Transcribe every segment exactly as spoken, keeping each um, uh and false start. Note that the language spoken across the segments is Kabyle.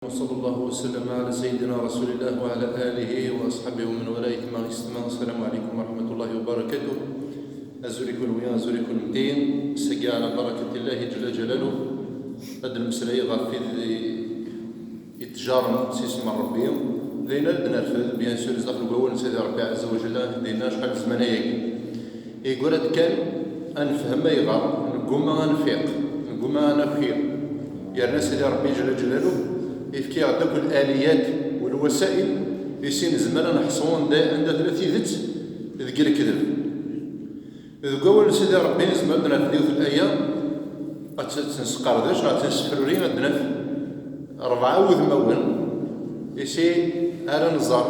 وصلى الله وسلم على سيدنا رسول الله وعلى آله وأصحابه ومن والاه إتماغ إستماغ. السلام عليكم ورحمة الله وبركاته. Azul-iken, azul-iken. Sagi على بركة الله جل جلاله. Ad d-nemmeslay ɣef wid yettjaren s isem n Ṛebbi. D ayen ara d-nerfed, bien sûr, zdaxel n wawal n Sidi Ṛebbi ɛezza wa jalla, dinna acḥal n zzman ayagi. Yeggura-d kan ad nefhem ayɣer negguma ad nfiq, negguma ad naki. Yerna Sidi Ṛebbi jalla jalaluh yefka-aɣ-d akk l-aliyat u lwasail i sin nezmer ad neḥṣu anda, anda tella tidet deg lekdeb. Deg wawal n Sidi Ṛebbi nezmer ad nerfed yiwet n laya, ad tt-, ad tt-nesqerdec, ad tt-nessefruri, ad d-naf rebɛa wudmawen i si ara nẓer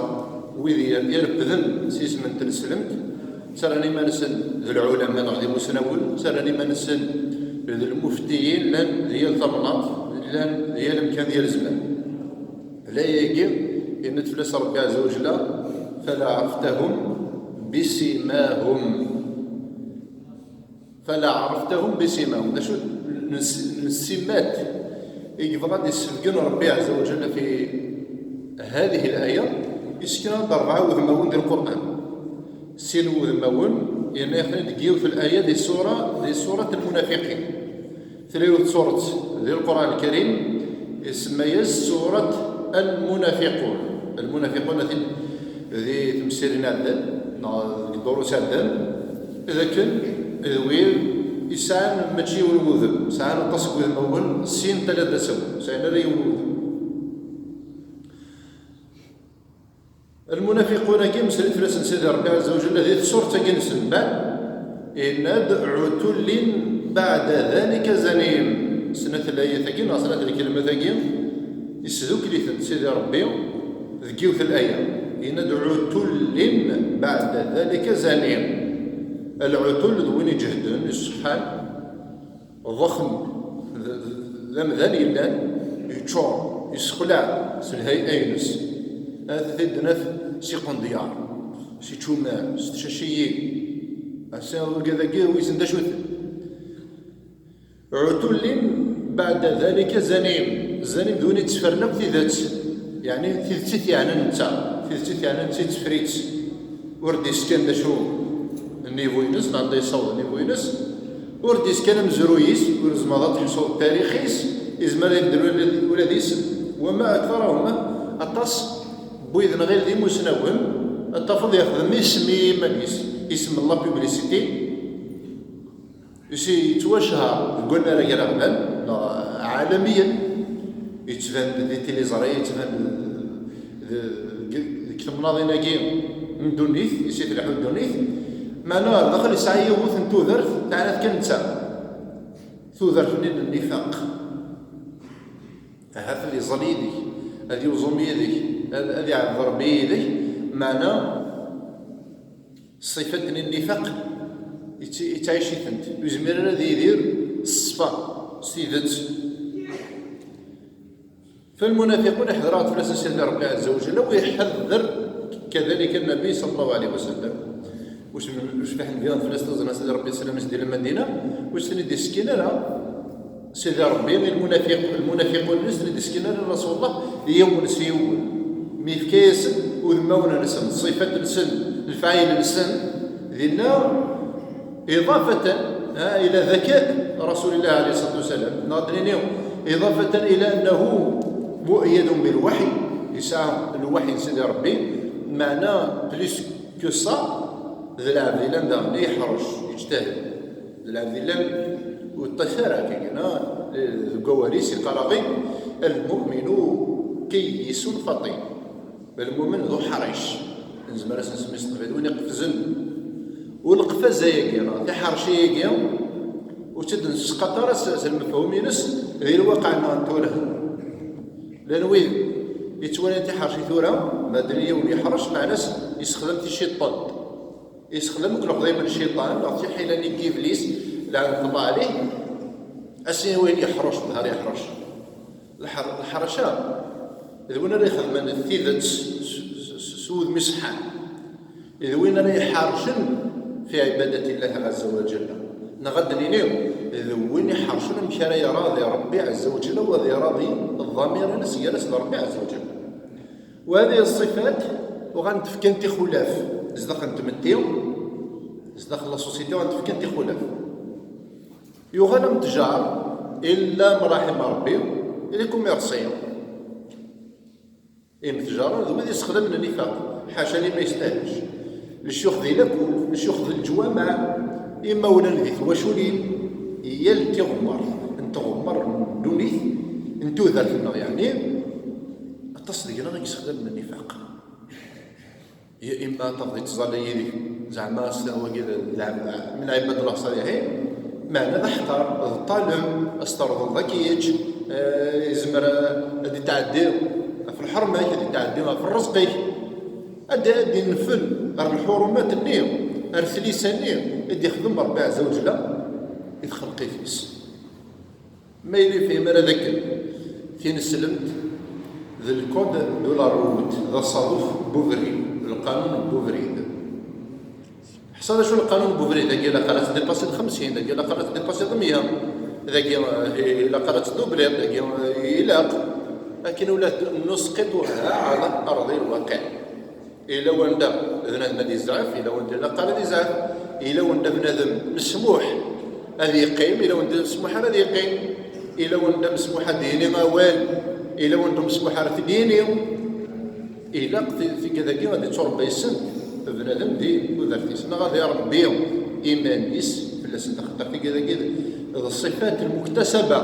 wid i-, irefden s isem n tneslemt, ttarran iman-nsen d lɛulama neɣ d imusnawen, ttarran iman-nsen d lmuftiyin, llan di yal tamnaḍt, llan di yal amkan, di yal zman. Laya-agi, yenna-d fell-as Ṛebbi ɛezza wa jalla: "Fala ɛaraftahum bisimahum." "Fala ɛaraftahum bisimahum." D acu n s-, n ssimat i yebɣa ad d-issebgen Ṛebbi ɛezza wa jalla fi هذه الآية? Yessken-aɣ-d rebɛa wudmawen di Lqur'an. Sin wudmawen, yerna ixen deg yiwet n laya di ṣṣura, di ṣṣurat Lmunafiqin. Tella yiwet n ṣṣurat di Lqur'an Lkarim, isemma-yas ṣṣurat Lmunafiqun. Lmunafiqun, atin di temsirin iɛeddan, neɣ deg ddurus iɛeddan, d akken d wid yesɛan mačči yiwen wudem, sɛan aṭas n wudmawen, sin tala d asawen, sɛin ala yiwen wudem. Lmunafiqun-agi, meslay fell-asen Sidi Ṛebbi ɛezza wa jalla di tṣuṛt-agi-nsen, mbeɛd yenna-d: "Ɛutullin baɛda dalika zanim." Snat layat-agi neɣ snat lkelmat-agi isdukkel-itent Sidi Ṛebbi deg yiwet n laya. Yenna-d: "Ɛutullin baɛda dalika zanim." Lɛutul d win iǧehden, iṣeḥḥan, ḍexm, d, d, d amdan yellan, yeččur, yessexlaɛ s lhay'a-ines. Ad t-id-naf s iqendyar, s ičumar, s tcaciyin. Ass-a, wigad-agi, wissen d acu-ten. Ɛutullin baɛda dalika zanim. Zanim d win ittefren akk tidet. Yeɛni, tidet i t-yeɛnan netta. Tidet i t-yeɛnan netta, itteffer-itt. Ur d-iskan d acu nnivu-ines, neɣ anda yessaweḍ nnivu-ines. Ur d-iskan amezruy-is, ur tezmireḍ ad teḥṣuḍ tarix-is, izmer ad ibeddel ula d, ula d isem. Wama aktarahum, aṭas n wid nɣil d imusnawen, ad tafeḍ yexdem isem i yiman-is, isem n la publicité. Isi yettwachher deg wannar agraɣlan, neɣ ɛalamiyen, yettban-d di tiliẓri, yettban-d d-, deg, deg temnaḍin-agi n ddunit, isi tleḥḥu ddunit, meɛna ɣer daxel yesɛa yiwet n tudert, teɛna-t kan netta. Tudert-nni n nnifaq. Ahat ad iẓẓel yid-k, ad yuẓum yid-k, ad, ad iɛbed Ṛebbi yid-k, meɛna ṣṣifat-nni n nnifaq, yettɛic-itent. Ur yezmir ara ad yidir s ṣṣfa, s tidet. فالمنافقون iḥder-aɣ-d fell-asen Sidi Ṛebbi ɛezza wa jalla, wa iḥedder kadalika Nnabi ṣalla Llahu ɛalayhi wa sallam. Ur cbiḥ Nnabi fell-as taẓna Sidi Ṛebbi, sslam-is di Lmadina, ur ten-id-iskin ara Sidi Ṛebbi i lmunafiq, lmunafiqun-nni ur ten-id-iskin ara Rasulullah yiwen s yiwen. Mi yefka-yasen udmawen-nsen, ṣṣifat-nsen, lefɛayel-nsen, dinna, إضافة, ha, إلى ذكاء رسول الله عليه الصلاة والسلام, neɣ ad d-nini, إضافة إلى أنه مؤيد بالوحي, yesɛa lwaḥy n Sidi Ṛebbi, meɛna plus que ça, d lɛebd yellan daɣen iḥrec, yeǧtahid. D lɛebd yellan ur yeṭṭif ara, kagina, deg wawal-is iqqar-aɣ-id: "المؤمن كيس فطن." Lmumen d uḥric. Nezmer ad s-nsemmi s teqbaylit, win iqefzen. U leqfaz-agi, neɣ tiḥerci-agi, ur tt-id-nesqaṭ ara s, s lmefhum-ines di lwaqiɛ-nneɣ n tura. Llan wid yettwalin tiḥerci tura, ma d-nini yiwen yeḥrec, meɛna-s yessexdam ticiṭṭent. Yessexdam akk lexdayem n cciṭan, neɣ tiḥila-nni n yiblis, lɛanatullah ɛalayh, ad s-yini wayen yeḥrec, nehar yeḥrec. Lḥer-, lḥerca, d win ara ixedmen tidet s, s, s, s wudem iṣeḥḥan. D win ara iḥercen fi ɛibadat Llah ɛazza wa jalla. Neɣ ad d-nini, d win iḥercen amek ara iṛaḍi Ṛebbi Ɛezza wa Ǧella, u ad iṛaḍi ḍḍamir-ines gar-as d Ṛebbi Ɛezza wa Ǧella. U hadi ṣṣifat uɣalent fkant ixulaf zdaxel n tmetti, zdaxel la société uɣalent fkant ixulaf. Yuɣal am ttjar, illa ma raḥima Ṛebbi, d les commerçants. Imtejaren d wid yessexdamen nnifaq, ḥaca liman yestahec. Lecyux di lakul, lecyux di leǧwameɛ, imawlan di twaculin, yal tiɣemmar n tɣemmar n ddunit, n tudert-nneɣ, yeɛni, aṭas deg-neɣ i yessexdamen nnifaq. Ya imma tafḍi ttẓalla yid-k, zeɛma ass-a wagi d, d, min ɛibad Allah ṣaliḥin, meɛna d aḥqar, d ṭṭalem, ad s-terḍeḍ ad k-yečč, eh, yezmer, eh, ad d-itɛeddi ɣef lḥerma-k, ad d-itɛeddi ɣef rrezq-ik, ad, ad d-infel ar lḥurumat-nni, ar tlisa-nni i d-ixdem Ṛebbi Ɛezza wa Ǧella i txelqit-is. Ma yella yefhem ara d akken tineslemt d le code de la route, d asaḍuf n ubrid, d lqanun n ubrid. Ḥṣa d acu lqanun n ubrid, dagi ilaq ara tdipasiḍ xemsin, dagi ilaq ara tdipasiḍ mya, dagi, eh, ilaq ara tdubliḍ, dagi, eh, ilaq. Akken ula nusqiṭuha ɛala arḍi lwaqiɛ. Ila wanda bnadem ad yezɛef, ila wanda ilaq ara ad yezɛef, ila wanda bnadem mesmuḥ ad yeqqim, ila wanda mesmuḥ ara ad yeqqim, ila wanda mesmuḥ ad d-yini awal, ila wanda mesmuḥ ara t-id-yini. Ilaq ti-, tigad-agi ad itturebba yes-sent bnadem di tudert-is, neɣ ad irebbi iman-is fell-asent, axaṭer tigad-agi d, d ṣṣifat lmuktasaba.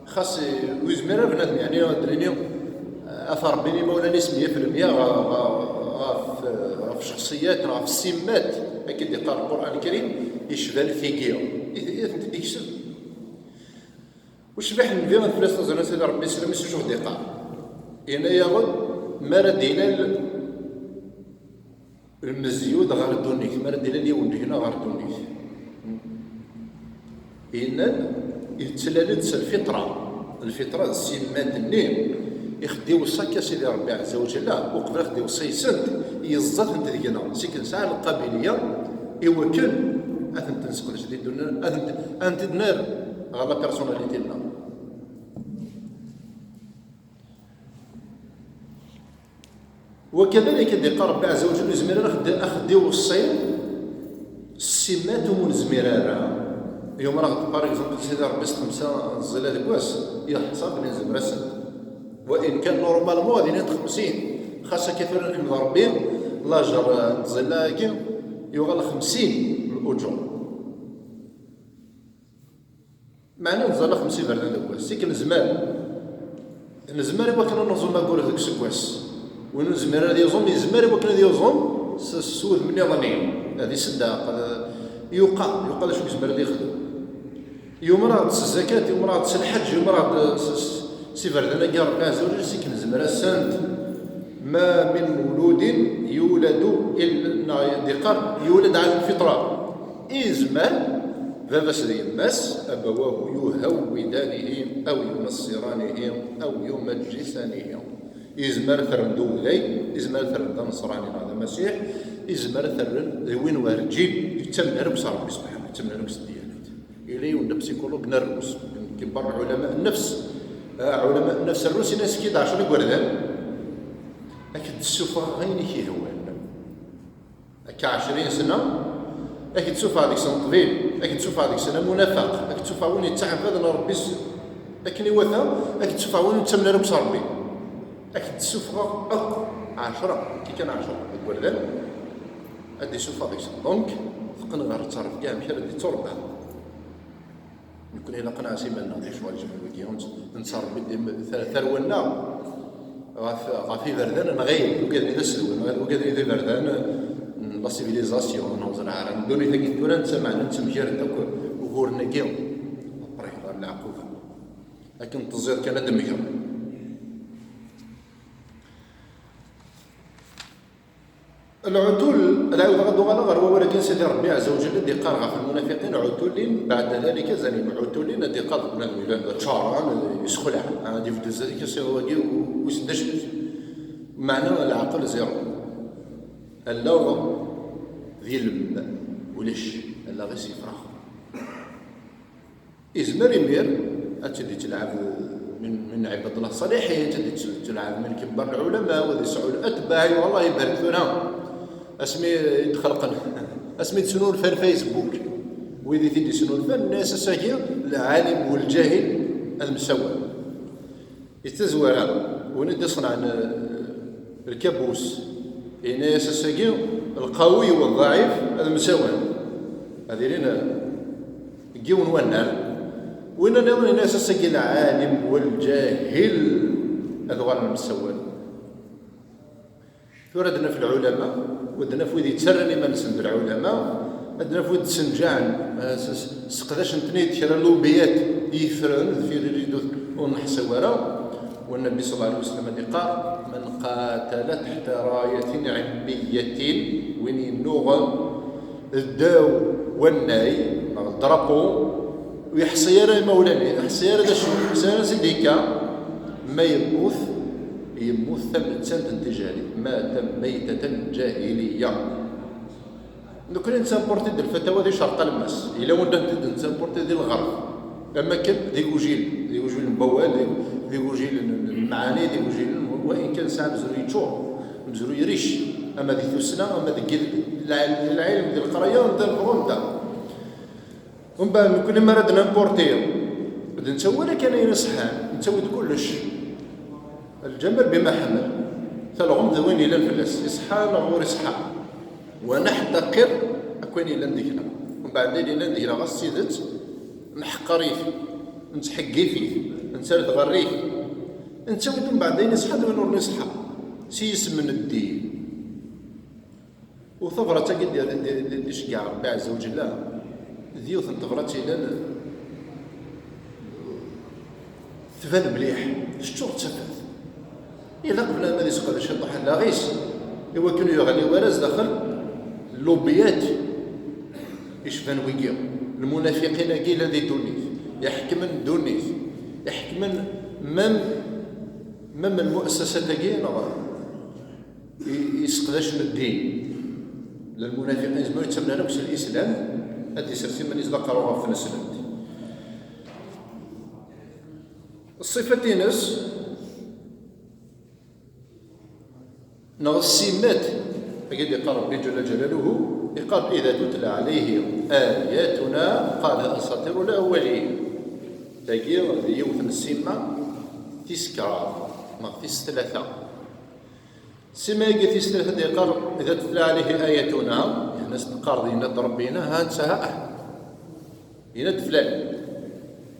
Xas, eh, ur yezmir ara bnadem, yeɛni, ad d-nini, eh, ad t-rebbin imawlan-is mya fi lmya ɣef, ɣef, ɣef, ɣef cexṣiyat neɣ ɣef simmat, akken i d-iqqar Lqur'an Lkarim, yecban tigi, i, i tent-id-yekseb. Ucbiḥ n Nnbi, ad fell-as taẓra n Sidi Ṛebbi, sslam-is, acu ɣ-d-iqqar? Yenna-yaɣ-d, mi ara d-ilal lmezyud ɣer ddunit, mi ara d-ilal yiwen deg-neɣ ɣer ddunit. Yenna-d, yettlal-d s lfitra. Lfitra d simmat-nni i ɣ-d-iweṣṣa akka Sidi Ṛebbi Ɛezza wa Ǧella, uqbel ad ɣ-d-iweṣṣa yes-sent, yeẓẓa-tent deg-neɣ. Seg nesɛa lqabiliya i wakken ad tent-nesseqdec di ddunit, ad tent-, ad tent-id-nerr ɣer la personnalité-nneɣ. وكذلك, ad d-iqqar Ṛebbi Ɛezza wa Ǧell, ur yezmir ara ad ɣ-d-, ad ɣ-d-iweṣṣi s simmat umi ur nezmir ara. Yumer-aɣ-d, par exemple, Sidi Ṛebbi s xemsa n ẓẓila deg wass, yeḥṣa belli nezmer-asen. وإن كان normalement ad ilint xemsin. Xas akka tura, neḥmed Ṛebbi, lajer n tẓilla-agi yuɣal xemsin n l'ujur. Meɛna neẓẓal xemsa iberdan deg wass, seg nezmer. Nezmer i wakken ad neẓum aggur deg useggas. Win ur nezmir ara ad yeẓum, yezmer i wakken ad yeẓum s, s wudem nniḍen. Ad iseddaq, ad yuqa, yuqa d acu yezmer ad yexdem. Yumer-aɣ-d s zzakat, yumer-aɣ-d s lḥeǧ, yumer-aɣ-d s, s, s iberdan-agi Ṛebbi Ɛezza wa Ǧell, seg nezmer-asent. ما من مولود يولد إلا, neɣ d-iqqar, يولد على الفطرة. Izmer baba-s d yemma-s, أبواه يهودانه أو ينصرانه أو يمجسانه. Izmer ad t-rren d uwday, izmer ad t-rren d aneṣrani neɣ d amasiḥ, izmer ad t-rren d win werǧin yettamen ara s Ṛebbi Subḥanahu, yettamen ara s ddyanat. Yella yiwen d apsikulug n Rrus, kibbar lɛulama nnefs, ah, ɛulama nnefs Rrus, ini-as, kid ɛecra igerdan, ad k-d-ssufɣeɣ ayen i k-yehwan. Akka ɛecrin sna, ad k-d-sufɣeɣ deg-sen ṭṭbib, ad k-d-sufɣeɣ deg-sen amunafaq, ad k-d-sufɣeɣ win yettaɛbaden Ṛebbi s-, akken iwata, ad k-d-sufɣeɣ win ur yettamen ara s Ṛebbi. Ad k-d-sufɣeɣ akk ɛecra, akka kan ɛecra igerdan, ad d-issufeɣ deg-sen. Donc, teqqen ɣer ttṛebga, amek ara d-ittuṛebba. Nekkni ilaq ad nɛass iman-nneɣ di ccɣel icban wigi, ur nettṛebbi dim-, tar-, tarwa-nneɣ ɣef, ɣef iberdan n ɣil, ugaden d asedwan, ugaden d iberdan n la civilisation, neɣ ẓer ara. Ddunit-agi tura nettameɛna nettemgarent akk uguren-agi, après ɣer leɛquba. Akken teẓẓiḍ kan ad d-temmgeḍ. العتل, ad ɛawdeɣ ad uɣaleɣ ɣer wawal-agi n Sidi Ṛebbi Ɛezza wa Ǧell, ad d-iqqar ɣef lmunafiqin, عتل بعد ذلك زنيم. عتل ad d-iqqar deg unadi yellan d ččaran, yessexlaɛ, ad ibedd zdat-k asiḍ-agi, wissen d acu-t. Meɛna leɛqel zéro. Allaɣ d ilem, ulac, allaɣ-is yefrex. Izmer imir ad tt-id-ittelɛab min, min ɛibad Allah ṣaliḥin, ad tt-id-ittelɛab min kibbar lɛulama, wid yesɛu latbaɛ, i Allah ibarek tura. Asmi i d-xelqen, asmi d-snulfan Facebook, wid i t-id-isnulfan, nnan-as ass-agi lɛalim u lǧahil ad msawan. Di tazwara, win i d-iṣenɛen, eh, lkabus, yenna-yas ass-agi lqawi u ḍɛif ad msawan. Ad ilin, eh, deg yiwen wannar. Win nniḍen yenna-yas ass-agi lɛalim u lǧahil ad uɣalen msawan. Tura ad naf lɛulama, u ad naf wid yettarran iman-nsen d lɛulama, ad naf wid d-ssenǧaɛen, eh, s-, s-, sseqdacen-ten-id kra n lubiyat i yeffren deffir iridu ur neḥṣiw ara. U Nnbi ṣalla Llahu ɛalayhi wa sallam ad iqqar: "Man qatala taḥta rayatin ɛimmiyatin", win yennuɣen ddaw wannay neɣ drapeau, ur yeḥṣi ara imawlan, ur yeḥṣi ara d acu, ur yeḥṣi ara sindika, ma yemmut, yemmut tamettant n tijahlit, mata maytatan jahiliya. Nekkni nettimporti-d lfatawa di Ccerq Alemmas, yella wanda tent-id-nettimporti di lɣerb, am akken d igujil, d igujil n wawal, d, d igujil n, n lmeɛani, d igujil n, wa in kan sɛan amezruy yeččur, amezruy riche, ama di tussna, ama deg lɛilm, di leqraya, anda nefḍu anda. Umbeɛd nekkni mi ara d-nimporti, d nettawi wala kan ayen iṣeḥḥan, nettawi-d kullec. Lǧamal bima ḥemmel, talɣemt d win yellan fell-as, iṣeḥḥa neɣ ur iṣeḥḥa. Wa neḥtaqir akk ayen yellan deg-neɣ. Umbeɛd ayen yellan deg-neɣ ɣas d tidet, neḥqer-it, nettḥeggif-it, nettarra-t ɣer rrif. Nettawi-d umbeɛd ayen iṣeḥḥan d win ur iṣeḥḥa, s yisem n ddin. U tabrat-agi d, d, d, d iceggeɛ Rebbi Ɛezza wa Ǧella, d yiwet n tebrat yellan tban mliḥ, teččur d tafat. Ilaq bnadem ad iseqdec ciṭuḥ allaɣ-is i wakken ur yeɣli wara zdaxel n lubiyat icban wigi, lmunafiqin-agi yellan di ddunit, iḥekmen ddunit, iḥekmen même, même lmuassasat-agi, neɣ i, iseqdacen ddin. Lmunafiqin zman ur ttamen ara akk s lislam, ad d-isers iman-is d aqerru ɣef tneslemt. Ṣṣifat-ines, neɣ ssimmat, agi d-iqqar Rebbi Ǧalla Ǧalaluhu, iqqar: "Ida tutla ɛalayhi ayatuna qala asatiru lawwalin." Tagi d yiwet n ssimma tis kraḍ, neɣ tis tlata. Sima-agi tis tlata d-yeqqar: "Ida tutla ɛalayhi ayatuna", yeɛni s-teqqareḍ, yenna-d Rebbi, yenna, ha netta, ha, ah. Yenna-d flan.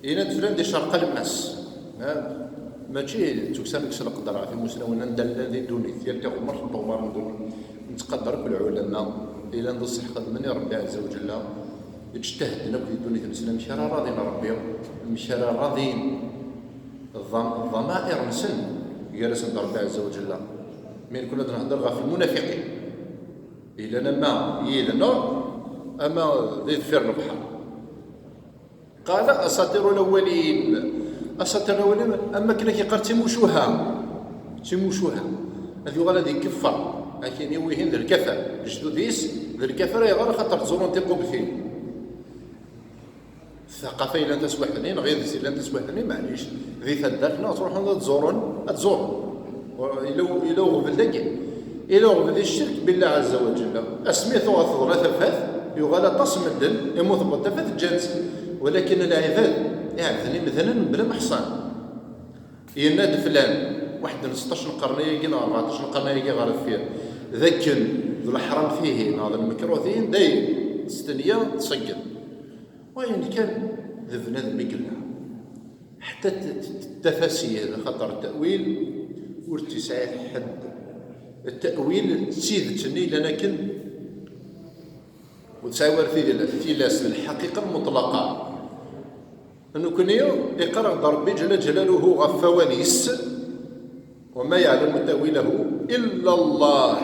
Yenna-d flan di Ccerq Alemmas. Ha? Mačči d tukksa nekk s leqder ɣef imusnawen anda llan di ddunit, yal tiɣmert n teɣmar n ddunit. Nettqadar akk lɛulama, yellan d ṣṣeḥ xedmen i Rebbi Ɛezza wa Ǧella, ǧtahden akk di ddunit-nsen amek ara raḍin Rebbi, amek ara raḍin ḍḍam-, ḍḍamair-nsen gar-asen d Rebbi Ɛezza wa Ǧella. Mi nekkni ad nehder ɣef lmunafiqin, yellan ama yid-neɣ, ama di deffir lebḥer. Qala asatiru lawwalin. Asatiru lawwalin, am akken ad k-yeqqar d timucuha. D timucuha. Ad yuɣal ad ikeffer. Ad k-yini wihin d lkafer. Lejdud-is d lkafer, ayɣer? Axaṭer ttẓurun tiqubtin. Ttaqafa yellan taswiɛt-nni, neɣ idles yellan taswiɛt-nni, maɛlic, di taddart neɣ ttruḥun ad ẓuren, ad ẓuren. Yella, yella uɣbel dagi. Yella uɣbel di ccirk billah ɛezza wa ǧella. Asmi tuɣa teḍra tafat, yuɣal aṭas n medden, imutebbet tafat ǧǧan-tt. Walakin lɛibad iɛebden imdanen mebla ma ḥṣan. Yenna-d flan, waḥed n seṭṭac n qqern-agi neɣ rbeɛṭac n qqern-agi ɣer deffir, d akken d leḥram tihi neɣ d lmekruh tihin, dayen, s tenya tṣeggem. Wayen kan d bnadem i yella. Ḥetta t-, t-, t-, tafasir, axaṭer ttawil ur tt-yesɛi ḥedd. Ttawil d tidet-nni yellan akken ur tesɛi ara tidla-, tilas d lḥaqiqa lmuṭlaqa. Nekni iqqar-aɣ-d Ṛebbi ǧalla ǧalaluhu ɣef wawal-is: "وما يعلم تأويله إلا الله."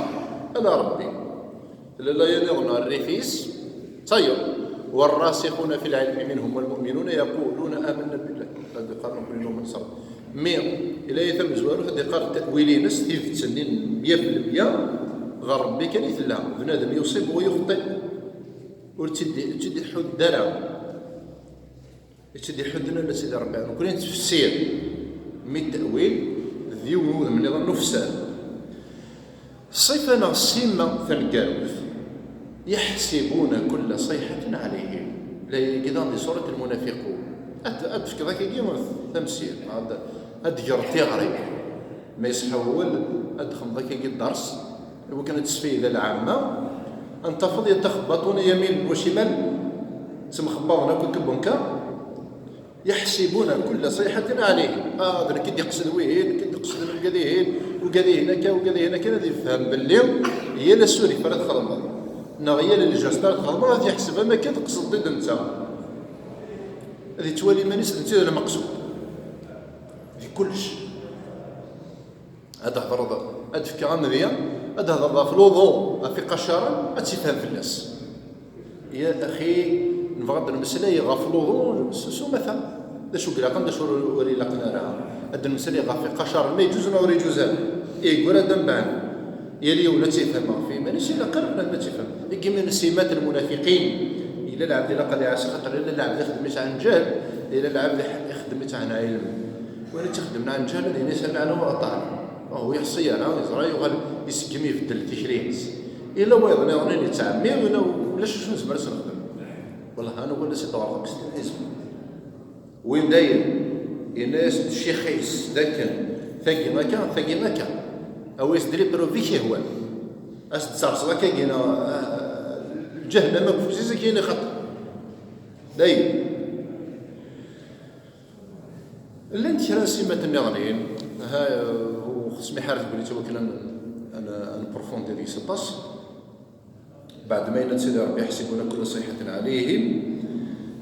Ala Ṛebbi. Tella la yan iḍen ɣer rrif-is, d tayeḍ. "والراسخون في العلم منهم والمؤمنون يقولون آمنا بالله." Ad iqqar nekni numen s Ṛebbi. Mi, ila ay tamezwarut, ad iqqar ttawil-ines, tidet-nni mya fi lmya, ɣer Ṛebbi kan i tella. Bnadem yuṣib wa yuxṭi. Ur tt-id-, ur tt-id-iḥudd ara. I tt-id-iḥudden ala Sidi Ṛebbi, nekkni nettfessir. Mi ttawil d yiwen wudem nniḍen n ufessar. Ṣṣifa neɣ sima taneggarut, يحسبون كل صيحة عليهم. La yagi daɣen di surat Lmunafiqun. Ad, ad d-tefkeḍ akkagi tamsirt, ad, ad d-tgeḍ tiɣri. Ma yesḥewwel, ad d-txedmeḍ akkagi dders, iwakken ad tesfayda lɛamma, ad tafeḍ يتخبطون يمين وشمال, ttemxebbaḍen akk akka bunka. يحسبون كل صيحة عليهم. Ah, d nekk i d-iqsed wihin, nekk i d-iqsed ugad-ihin, ugad-ihin akka, ugad-ihin akka, ad yefhem belli yal asurif ara txedmeḍ, neɣ yal lǧast ara txedmeḍ, ad yeḥseb am akken tqesdeḍ-id netta. Ad yettwali iman-is d netta i d lmeqsud di kullec. Ad d-thedreḍ, ad d-fkeɣ amedya, ad d-thedreḍ ɣef luḍu, ɣef iqacaren, ad tt-ifhem fell-as. Ya axi, nebɣa ad d-nemmeslay ɣef luḍu s, s umata. D acu i ilaqen, d acu ur, ur ilaqen ara. Ad d-nemmeslay ɣef iqacaren, ma yeǧuz neɣ ur yeǧuz ara. Ihi, ggura ad d-nbeɛn. Yal yiwen ad tt-ifhem ɣef yiman-is, ilaq ara ad tt-ifhem. Igi min simat lmunafiqin. Yella lɛebd ilaq ad iɛass, xaṭer yella lɛebd ixeddem-itt ɛen ǧehl, yella lɛebd ix-, ixeddem-itt ɛen ɛilm. Win i tt-ixeddmen ɛen ǧehl, ad yini سمعنا وأطعنا. Ur yeḥṣi ara, yeẓra, yuɣal iseggem, ibeddel tikli-ines. Yella wayeḍ nniḍen yettɛemmi, yella ulac acu nezmer ad s-nexdem. Wellah, ad nuɣal ad s-id-ɣer deg s lḥizb. Win dayen, yenna-yas-d ccix-is d akken, tagi akka, tagi akka. Awi-yas-d les preuves i k-yehwan. Ad s-d-serseḍ akkagi, neɣ, ah, lǧahennama deg ufus-is, ad k-yini xaṭi. Dayen. Llant kra n simat nniḍen, ha, ur xeṣṣem iḥar deg wul-is, iwakken ad n-, ad n-, ad nprofondi deg-s aṭas. Beɛd ma yenna-d Sidi Ṛebbi, يحسبون كل صيحة عليهم,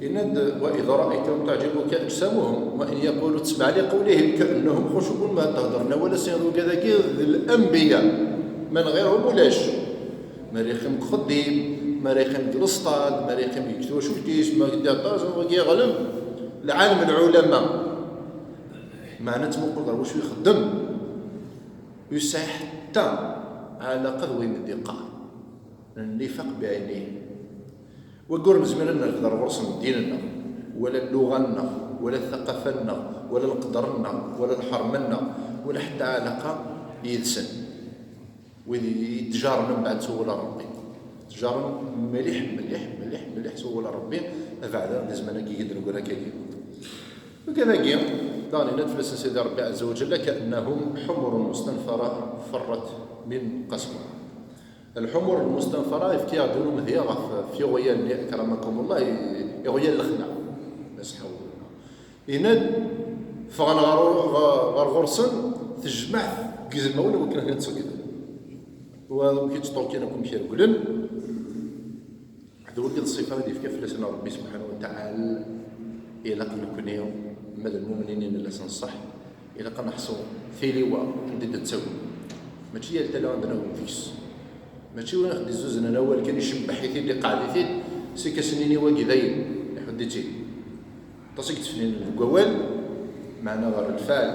yenna-d: وإذا رأيتهم تعجبك أجسامهم وإن يقولوا تسمع لقولهم كأنهم خشب. Ma d-hedren awal-nsen ugad-agi d lanbiya, من غيرهم ulac. Ma rixem deg uxeddim, ma rixem deg lesṭad, ma rixem deg twacult-is, ma deg aṭas, wagi yeɣleb lɛalem, lɛulama. Meɛna tettmuqul ɣer wacu ixeddem, ur yesɛi ḥetta ɛlaqa d wayen i d-iqqar. Nnifaq biɛinih. Wagi ur nezmir ad nerfed ar ɣur-sen ddin-nneɣ, wala lluɣa-nneɣ, wala ttaqafa-nneɣ, wala leqder-nneɣ, wala lḥerma-nneɣ, wala ḥetta ɛlaqa yid-sen. Wid i ttjaren mbeɛd s wawal n Ṛebbi. Ttjaren mliḥ, mliḥ, mliḥ, mliḥ s wawal n Ṛebbi, abeɛda di zzman-agi i d-neggra akkagi. Wigad-agi, daɣen yenna-d fell-asen Sidi Ṛebbi ɛezza wa ǧalla: كأنهم حمر مستنفرة فرت من قسورة. Lḥumur lmustanfara, yefka-yaɣ-d umedya ɣef, ɣef iɣyal-nni, akramakum Allah, i-, iɣyal lexnaɣ. Aseḥḥaw. Yenna-d, ffɣen ɣer, ɣer, ɣer ɣur-sen tejmaɛt n yidmawen, iwakken ad ten-id-ṣeggden. Wa, amek i ttṭurkin akk, amek i regglen. D wagi d ṣṣifa i d-yefka fell-asen Ṛebbi subḥanahu wa taɛala. Ilaq nekni, ma d lmumnin i nella s nṣeḥ, ilaq ad neḥṣu tiliwa anda i d-nettawi. Mačči yal tala ad d-nawi deg-s. Mačči win i ɣ-d-izzuznen awal kan, icebbeḥ-it-id, iqeɛɛed-it-id, seg ass-nni wagi dayen, iḥudd-itt-id. Aṭas i yettefninen deg wawal, meɛna ɣer lfeɛl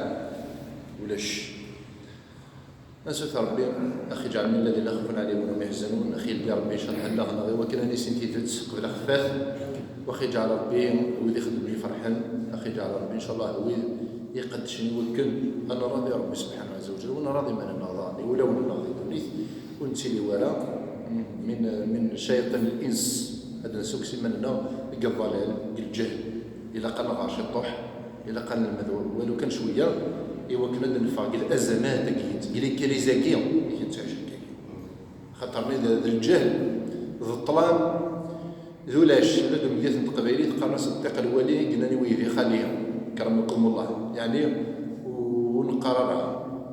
ulac. Ansut Ṛebbi, أخي اجعل من الذين لا خوف عليهم ولا هم يحزنون, أخي Ṛebbi, أخي ncallah, ḥellel-aɣ-nneɣ i wakken ad nissin tidet qbel axeffat. وأخي اجعل Ṛebbi wid ixeddmen iferḥen, أخي اجعل Ṛebbi ncallah wid iqeddcen i wakken ad nraḍi Ṛebbi subḥanahu ɛezza wa ǧalla, u nraḍi iman-nneɣ daɣen, i wulawen-nneɣ di ddunit, ur nettili wara min, min cayṭan l-ins, ad d-nessukkes iman-nneɣ deg ḍḍalal, deg lǧehl. Ilaq ad nɣer ciṭuḥ, ilaq ad nelmed walu kan cwiya, i wakken ad neffeɣ deg lazamat-agi, deg les crises-agi i nettɛic akkagi. Xaṭer-nni d, d lǧehl, d ṭṭlam, d ulac. Ula d umedya n teqbaylit qqaren-as ṭṭiq lwali, i yennan i weydi xali, akramakum Allah. Yeɛni, ur neqqar ara,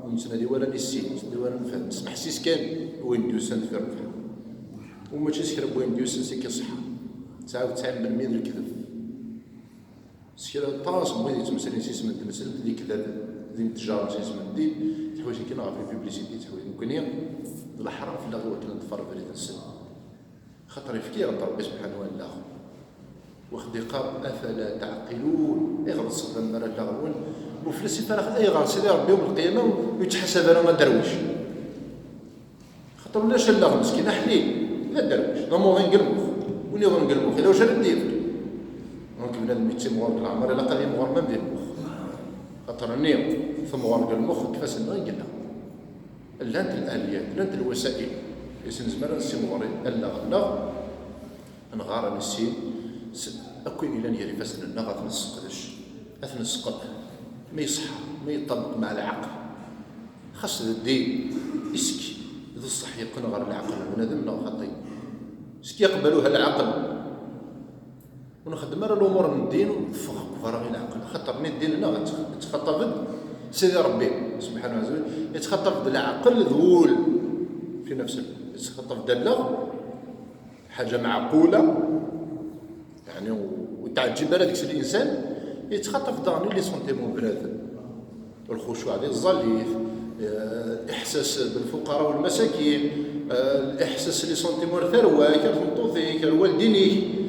ur nettnadi wara nissin, ur nettnadi wara nefhem. Nesmeḥsis kan i wayen d-yusan deffir lefḥel. U mačči s kra n wayen d-yusan seg iṣeḥḥa. Tesɛa u tesɛin melmi d lekdeb. S kra aṭas n wid yettmeslayen s isem n temsalt, d ikdaden, d imtejaren s isem n ddin, teḥwaǧ kan ɣef les publicités, teḥwaǧ nekkni, d leḥram fell-aɣ i wakken ad neḍfer abrid-nsen. Xaṭer yefka-yaɣ-d Ṛebbi subḥanahu wa taɛala. Wa ɣ-d-iqqar: أفلا تعقلون؟ Ayɣer ur tessexdamem ara allaɣ-nwen? Ufella-s i farax, ayɣer Sidi Ṛebbi yawm lqiyama ur yettḥasab ara aderwic? Xaṭer ulac allaɣ meskin, aḥlil, d aderwic, d amuḍin deg lmux, win iḍen deg lmux, yella wacu ara d-yefk. Donc bnadem yettimɣur deg leɛmer, ilaq ad yimɣur même di lmux. Xaṭer-nni temɣur deg lmux, deg ifassen-nneɣ i yella. Llant l-aliyat, llant lwasa'il i s nezmer ad nessimɣur allaɣ-nneɣ, nɣar, ad nissin s akk ayen yellan gar ifassen-nneɣ, ad t-nesseqdec, ad t-nesqeḍ, ma iṣeḥḥa, ma yeṭṭabaq مع العقل. Xas d ddin, isk d ṣṣeḥ yeqqen ɣer leɛqel n bnadem neɣ xaṭi? Isk yeqbel uha leɛqel. Ur nxeddem ara lumuṛ n ddin u neffeɣ akk berra i leɛqel, xaṭer-nni ddin-nneɣ yettxaṭṭaf-d Sidi Ṛebbi subḥanahu wa taɛala, yettxaṭṭaf-d leɛqel d wul fi nefs, yettxaṭṭaf-d allaɣ, ḥaǧa meɛqula, yeɛni ur teɛǧib ara deg-s linsan, yettxaṭṭaf daɣen les sentiments n bnadem. Lxucuɛ di tẓallit, eh, iḥsas belfuqara walmasakin, eh, iḥsas les sentiments ar tarwa-k, ar tmeṭṭut-ik, ar walidin-ik.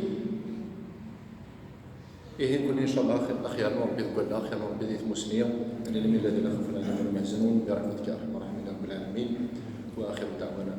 Ihi nekkni, إن شاء الله, axir n Ṛebbi deg wallaɣ, axir n Ṛebbi di tmusni, أنا لمن الذين خفنا عليهم ولا يحزنون برحمتك يا أرحم الراحمين يا رب العالمين. وآخر دعوانا